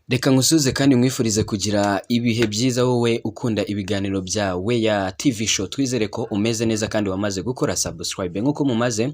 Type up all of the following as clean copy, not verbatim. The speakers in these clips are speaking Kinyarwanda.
Reka nkusuhuze kandi nkwifurize kugira ibihe byiza, wowe ukunda ibiganiro bya Weya TV Show. Twizere ko umeze neza kandi wamaze gukora subscribe. Nk'uko mumaze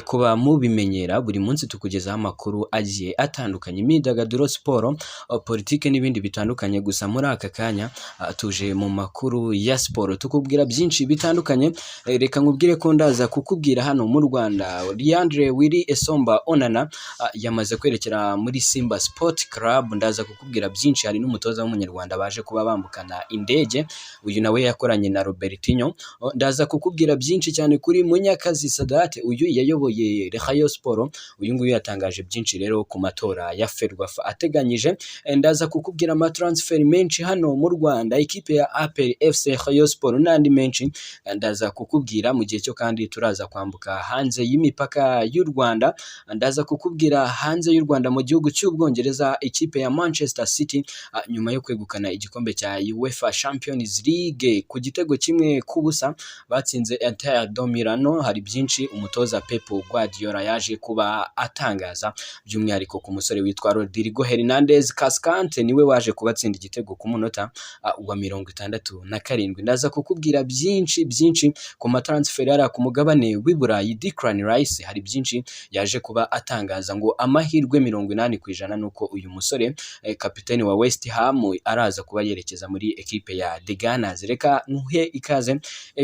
kuba mubimenyera, buri munsi tukugezaho amakuru agiye atandukanye, imyidagaduro, siporo, politike n'ibindi bitandukanye. Gusa muri aka kanya tuje mu makuru ya siporo, tukubwira byinshi bitandukanye. Reka nkubwire ko ndaza kukubwira hano mu Rwanda, Leandre Willy Esomba Onana yamaze kwerekera muri Simba Sport Club. Ndaza kukubwira byinshi. Hari n'umutoza w'Umunyarwanda baje kuba bambukana indege, uyu nawe yakoranye na Robertinho. Ndaza kukubwira byinshi cyane kuri Munyakazi Sadate, uyu yayoboye Rayon Sport. Uyu nguyu yatangaje byinshi rero ku matora ya Ferwafa ateganyije. Ndaza kukubwira amatransfer menshi hano mu Rwanda, ikipe ya APR FC, Rayon Sport n'andi menshi. Ndaza kukubwira mu gihe cyo kandi turaza kwambuka hanze y'imipaka y'u Rwanda. Ndaza kukubwira hanze y'u Rwanda, mu gihugu cy'Ubwongereza, ikipe ya Manchester City nyuma yo kwegukana igikombe cya UEFA Champions League ku gitego 1-0 batsinze Inter de Milano. Hari byinshi umutoza Pep Guardiola yaje kuba atangaza, by'umwihariko ku musore witwa Rodrigo Hernandez Cascante, niwe waje kubatsinda igitego ku munota wa 67. Ndaza kukubwira byinshi byinshi ku matransfer yari ku mugabane w'i Burayi. Declan Rice hari byinshi yaje kuba atangaza, ngo amahirwe 80% nuko uyu musore kapiteni wa West Ham araza kuba yerekeza muri ekipe ya The Gunners. Reka nkuhe ikaze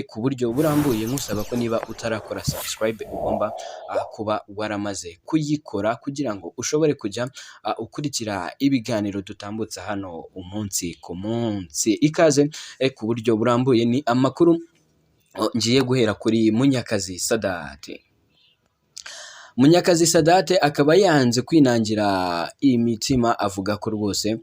ku buryo burambuye, nkusaba ko niba utarakora subscribe ugomba kuba waramaze kuyikora kugira ngo ushobore kujya ukurikira ibiganiro dutambutsa hano umunsi ku munsi. Ikaze ku buryo burambuye, ni amakuru ngiye guhera kuri Munyakazi Sadate. Munyakazi Sadate akaba yanze kwinangira imitima, avuga ko rwose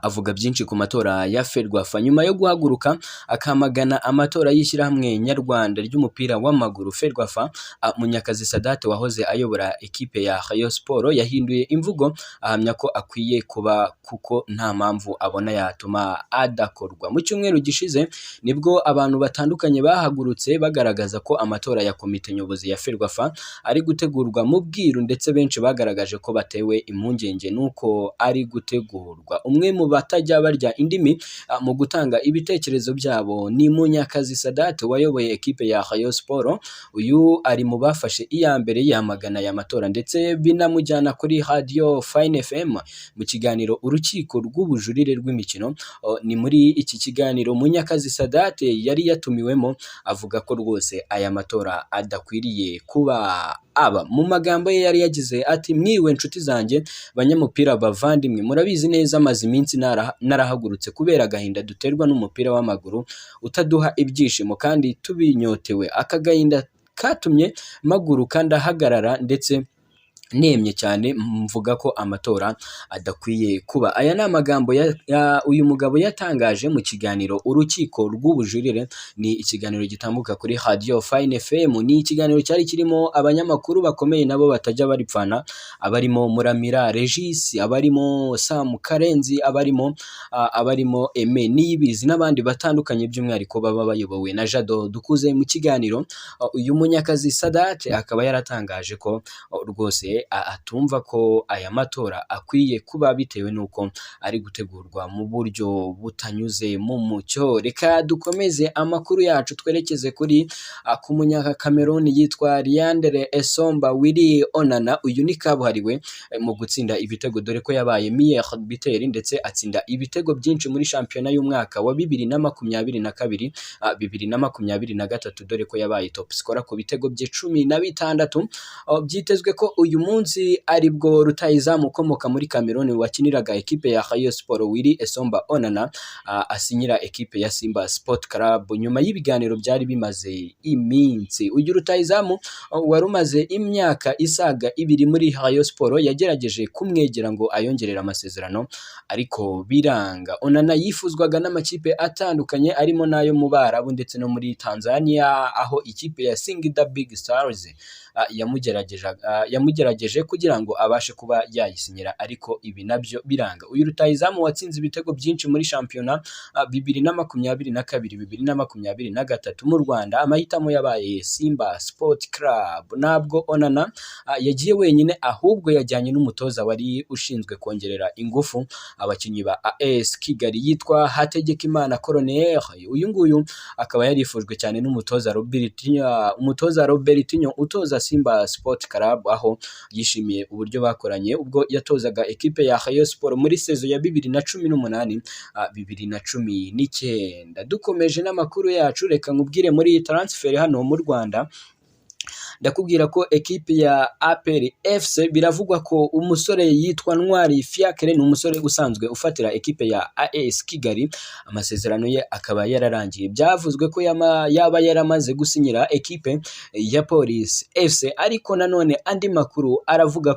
avuga byinshi ku matora ya Ferwafa nyuma yo guhaguruka akamagana amatora y'ishyirahamwe nyarwanda ry'umupira w'amaguru, Ferwafa. Munyakazi Sadate wahoze ayobora ekipe ya Rayon Sport yahinduye imvugo, ahamya ko akwiye kuba kuko nta mpamvu abona yatuma adakorwa. Mu cyumweru gishize nibwo abantu batandukanye bahagurutse bagaragaza ko amatora ya komite nyobozi ya Ferwafa ari gutegurwa mu bwiru, ndetse benshi bagaragaje ko batewe impungenge n'uko ari gutegurwa. Umwe mu batajya barya indimi mu gutanga ibitekerezo byabo ni Munyakazi Sadate wayoboye ekipe ya Rayon Sport. Uyu ari mu bafashe iya mbere yamagana aya matora, ndetse binamujyana kuri Radio Fine FM mu kiganiro Urukiko rw'Ubujurire rw'Imikino. Ni muri iki kiganiro Munyakazi Sadate yari yatumiwemo, avuga ko rwose aya matora adakwiriye kuba aba. Mu magambo ye yari yagize ati: "Mwiriwe nshuti zanjye, banyamupira bavandimwe, murabizi neza maze iminsi narahagurutse kubera agahinda duterwa n'umupira w'amaguru utaduha ibyishimo kandi tubinyotewe. Aka gahinda katumye mpaguruka ndahagarara ndetse nemye cyane mvuga ko amatora adakwiye kuba." Aya ni amagambo ya uyu mugabo yatangaje mu kiganiro Urukiko rw'Ubujurire. Ni ikiganiro gitambuka kuri Radio Fine FM. Ni ikiganiro cyari kirimo abanyamakuru bakomeye nabo batajya baripfana, abarimo Muramira Regis, abarimo Sam Karenzi, abarimo Aime Niyibizi n'abandi batandukanye, by'umwihariko baba bayobowe na Jado Dukuze. Mu kiganiro uyu Munyakazi Sadate akaba yaratangaje ko rwose atumva ko aya matora akwiye kuba bitewe n'uko ari gutegurwa mu buryo butanyuze mu mucyo. Reka dukomeze amakuru yacu, twerekeze kuri ku munyakameruni yitwa Leandre Esomba Willy Onana. Uyu ni kabuhariwe mu gutsinda ibitego, dore ko yabaye meilleur buteur ndetse atsinda ibitego byinshi muri shampiyona y'umwaka wa 2022, 2023, dore ko yabaye top scorer ku bitego bye 16. Byitezwe ko uyu munsi aribwo rutahizamu ukomoka muri Cameroon wakiniraga ekipe ya Rayon Sport, Willy Esomba Onana, asinyira ekipe ya Simba Sport Club nyuma y'ibiganiro byari bimaze iminsi. Uyu rutahizamu wari umaze imyaka isaga 2 muri Rayon Sport yagerageje kumwegera ngo ayongerere amasezerano ariko biranga. Onana yifuzwaga n'amakipe atandukanye arimo n'ayo mu Barabu ndetse no muri Tanzania, aho ikipe ya Singida Big Stars yamugerageje kugira ngo abashe kuba yayisinyira, ariko ibi nabyo biranga. Uyu rutahizamu watsinze ibitego byinshi muri shampiyona 2022, 2023 mu Rwanda, amahitamo yabaye Simba Sport Club. Ntabwo Onana yagiye wenyine, ahubwo yajyanye n'umutoza wari ushinzwe kongerera ingufu abakinnyi ba AS Kigali yitwa Hategekimana Colonel. Uyu nguyu akaba yarifujwe cyane n'umutoza Robertinho, umutoza Robertinho utoza Simba Sport Club, aho yishimiye uburyo bakoranye ubwo yatozaga ekipe ya Rayon Sport muri saison ya 2018, 2019. Dukomeje n'amakuru yacu, reka nkubwire muri transfer hano mu Rwanda. Ndakubwira ko ekipe ya APR FC, biravugwa ko umusore yitwa Ntwari Fiacre, ni umusore usanzwe ufatira ekipe ya AS Kigali, amasezerano ye akaba yararangiye. Byavuzwe ko yaba yaramaze gusinyira ekipe ya Police FC, ariko nanone andi makuru aravuga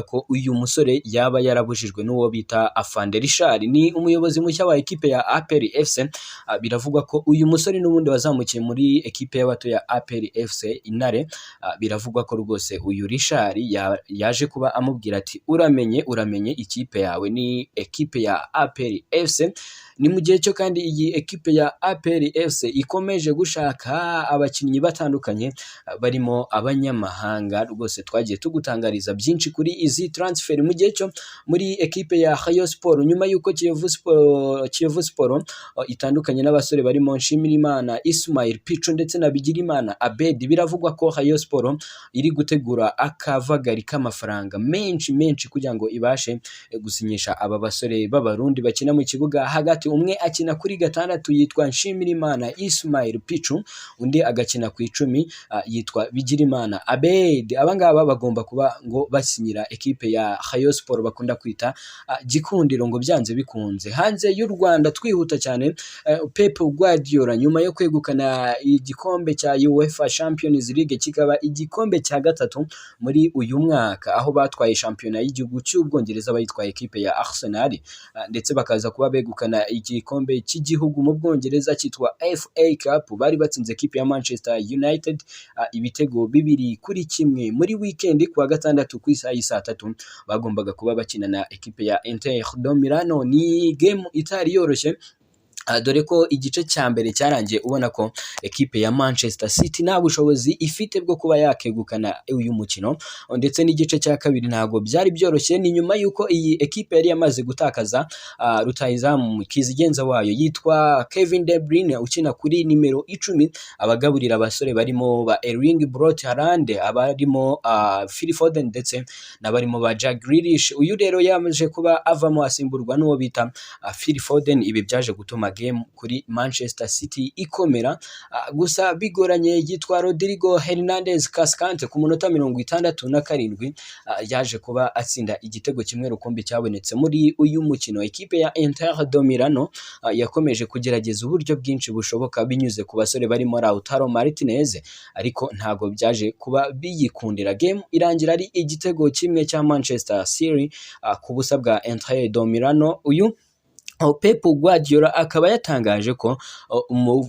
ko uyu musore yaba yarabujijwe n'uwo bita Afande Richard, ni umuyobozi mushya wa ekipe ya APR FC. Biravugwa ko uyu musore n'ubundi wazamukiye muri ekipe y'abato ya APR FC Intare, biravugwa ko rwose uyu Richard yaje kuba amubwira ati: "Uramenye, uramenye, ikipe yawe ni ekipe ya APR FC." Ni mu gihe cyo kandi iyi ekipe ya APR FC ikomeje gushaka abakinnyi batandukanye barimo abanyamahanga. Rwose twagiye tugutangariza byinshi kuri izi transfer. Mu gihe cyo muri ekipe ya Rayon Sport, nyuma y'uko Kiyovu Sport itandukanye n'abasore barimo Nshimirimana Ismail Pichu ndetse na Bigirimana Abed, biravugwa ko Rayon Sport iri gutegura akavagari k'amafaranga menshi menshi kugira ngo ibashe gusinyisha aba basore b'Abarundi bakina mu kibuga hagati. Umwe akina kuri 6 yitwa Nshimirimana Ismail Pichu, undi agakina ku 10 yitwa Bigirimana Abed. Aba ngaba bagomba kuba ngo basinyira ekipe ya Rayon Sport bakunda kwita Gikundiro ngo byanze bikunze. Hanze y'u Rwanda twihuta cyane, Pep Guardiola nyuma yo kwegukana igikombe cya UEFA Champions League, kikaba igikombe cya gatatu muri uyu mwaka, aho batwaye shampiyona y'igihugu cy'Ubwongereza bayitwaye ekipe ya Arsenal, ndetse bakaza kuba begukana igikombe cy'igihugu mu Bwongereza cyitwa FA Cup, bari batsinze ekipe ya Manchester United ibitego 2-1. Muri weekend kuwa gatandatu ku isaha y'i 3:00 bagombaga kuba bakina na ekipe ya Inter de Milano. Ni game itari yoroshye, dore ko igice cya mbere cyarangiye ubona ko ekipe ya Manchester City nta bushobozi ifite bwo kuba yakegukana uyu mukino, ndetse n'igice cya kabiri ntabwo byari byoroshye. Ni nyuma y'uko iyi ekipe yari yamaze gutakaza rutahizamu kizigenza wayo yitwa Kevin De Bruyne ukina kuri nimero 10, abagaburira abasore barimo ba Erling Braut Haaland, abarimo Phil Foden ndetse n'abarimo ba Jack Grealish. Uyu rero yamaze kuba avamo asimburwa n'uwo bita Phil Foden. Ibi byaje gutuma game kuri Manchester City ikomera, gusa bigoranye. Yitwa Rodrigo Hernandez Cascante, ku munota 67 yaje kuba atsinda igitego kimwe rukumbi cyabonetse muri uyu mukino. Ekipe ya Inter de Milano yakomeje kugerageza uburyo bwinshi bushoboka binyuze ku basore barimo Lautaro Martinez, ariko ntago byaje kuba biyikundira. Game irangira ari igitego kimwe cya Manchester City ku busa bwa Inter de Milano. Uyu Pep Guardiola akaba yatangaje ko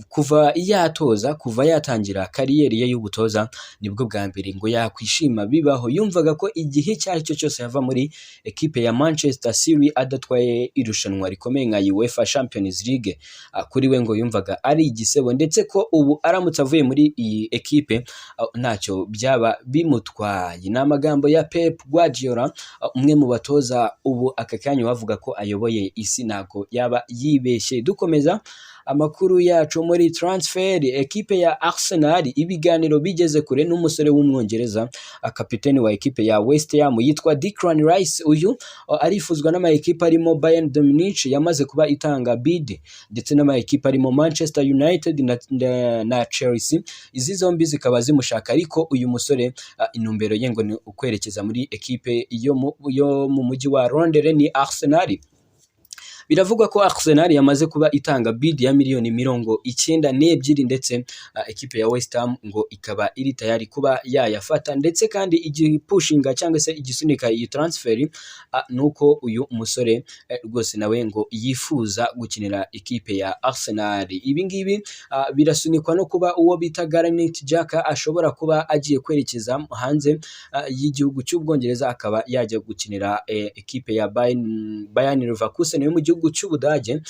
kuva yatoza, kuva yatangira kariyeri ye y'ubutoza, nibwo bwa mbere ngo yakwishima bibaho. Yumvaga ko igihe icyo ari cyo cyose yava muri ekipe ya Manchester City adatwaye irushanwa rikomeye nka UEFA Champions League, kuri we ngo yumvaga ari igisebo, ndetse ko ubu aramutse avuye muri iyi ekipe ntacyo byaba bimutwaye. Ni amagambo ya Pep Guardiola, umwe mu batoza ubu aka kanya bavuga ko ayoboye isi, ntabwo yaba yibeshye. Dukomeza amakuru yacu muri transfer, ekipe ya Arsenal ibiganiro bigeze kure n'umusore w'Umwongereza, kapiteni wa ekipe ya West Ham yitwa Declan Rice. Uyu arifuzwa n'ama ekipe arimo Bayern de Munich yamaze kuba itanga bid, ndetse n'ama ekipe arimo Manchester United na Chelsea. Izi zombi zikaba zimushaka, ariko uyu musore intumbero ye ngo ni ukwerekeza muri ekipe yo mu mujyi wa Londres, ni Arsenal. Biravugwa ko Arsenal yamaze kuba itanga bid ya miliyoni 92, ndetse ekipe ya West Ham ngo ikaba iri tayari kuba yayafata. Ndetse kandi igipushinga cyangwa se igisunika iyi transfer nuko uyu musore rwose nawe ngo yifuza gukinira ikipe ya Arsenal. Ibi ngibi birasunikwa no kuba uwo bita Granit Xhaka ashobora kuba agiye kwerekeza hanze y'igihugu cy'Ubwongereza, akaba yajya gukinira ekipe ya Bayern Leverkusen yo mu gihugu cy'Ubudage.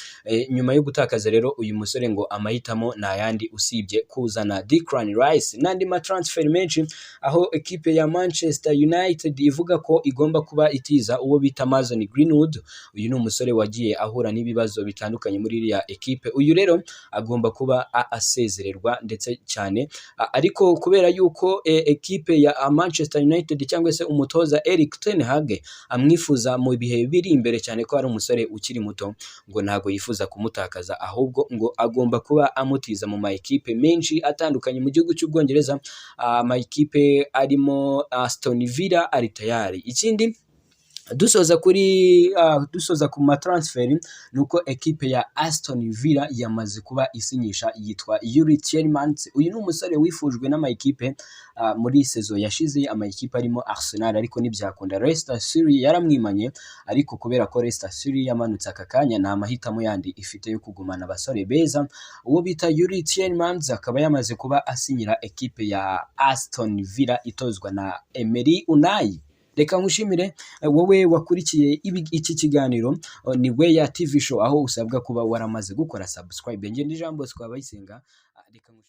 Nyuma yo gutakaza rero uyu musore, ngo amahitamo ni ayandi usibye kuzana Declan Rice n'andi ma transfer menshi, aho ekipe ya Manchester United ivuga ko igomba kuba itiza uwo bita Mason Greenwood. Uyu ni umusore wagiye ahura n'ibibazo bitandukanye muri iriya ekipe. Uyu rero agomba kuba asezererwa ndetse cyane, ariko kubera yuko ekipe ya Manchester United cyangwa se umutoza Erik ten Hag amwifuza mu bihe biri imbere cyane, ko ari umusore ukiri muto, ngo ntago yifuza kumutakaza, ahubwo ngo agomba kuba amutiza mu ma ekipe menshi atandukanye mu gihugu cy'Ubwongereza. Ama ekipe arimo Aston Villa ari tayari. Ikindi dusoza ku ma transfer ni uko ekipe ya Aston Villa yamaze kuba isinyisha yitwa Youri Tielemans. Uyu ni umusore wifujwe n'ama ekipe muri saison yashize, ama ekipe arimo Arsenal, ariko ntibyakunda. Leicester City yaramwimanye, ariko kubera ko Leicester City yamanutse aka kanya, nta mahitamo yandi ifite yo kugumana abasore beza. Uwo bita Youri Tielemans akaba yamaze kuba asinyira ekipe ya Aston Villa itozwa na Emery Unai. Reka nkushimire wowe wakurikiye iki kiganiro. Ni Weya TV Show, aho usabwa kuba waramaze gukora subscribe. Ngende ijambo twabayisenga, reka nkushimire.